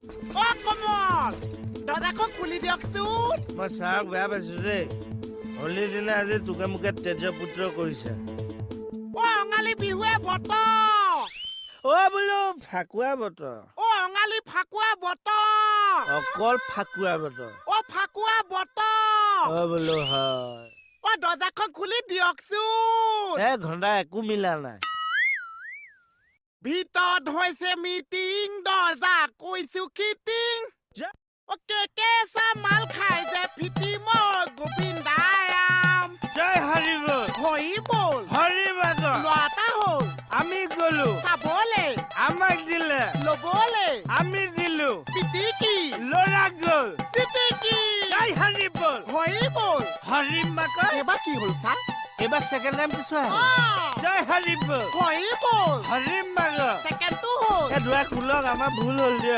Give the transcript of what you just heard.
অ কমল, দৰ্জাখন খুলি দিয়কচোন। মই ছাৰক বেয়া পাইছো দেই। হোলীৰ দিনা আজি তোকে মোকে তেজপুত্ৰ কৰিছে। অ অঙালী বিহুৱে বতৰ। অ বোলো ফাকুৱা বতৰ। অ অঙালী ফাকুৱা বতৰ। অকল ফাকুৱা বতৰ। অ ফাকুৱা বতৰ। অ বোলো হয়। অ দৰ্জাখন খুলি দিয়কচোন। এ ঘণ্টা একো মিলা নাই। ভিতৰত হৈছে মিটিং, দৰ্জা কৈছো খিটিং। অ কে কেঁচা মাল খাই যে ফিটি, মই গোবিন্দায়াম। জয় হৰি বল। হৰি বল। হৰি বাগ। ল'ৰা এটা হ'ল। আমি গলো চাবলে। আমাক দিলে ল'বলে। আমি দিলো। পিটিকি। ল'ৰা গ'ল। চিটিকি। জয় হৰি বল। হৰি বল। হৰি মাক। এইবাৰ কি হ'ল ছাৰ? এইবাৰ ছেকেণ্ড টাইম পিছুৱাই। অ জয় হৰি বল। হৰি বল। হৰি মাক। ছেকেণ্ডটো হ'ল। এই দুৱাৰ খোলক, আমাৰ ভুল হ'ল দিয়ক।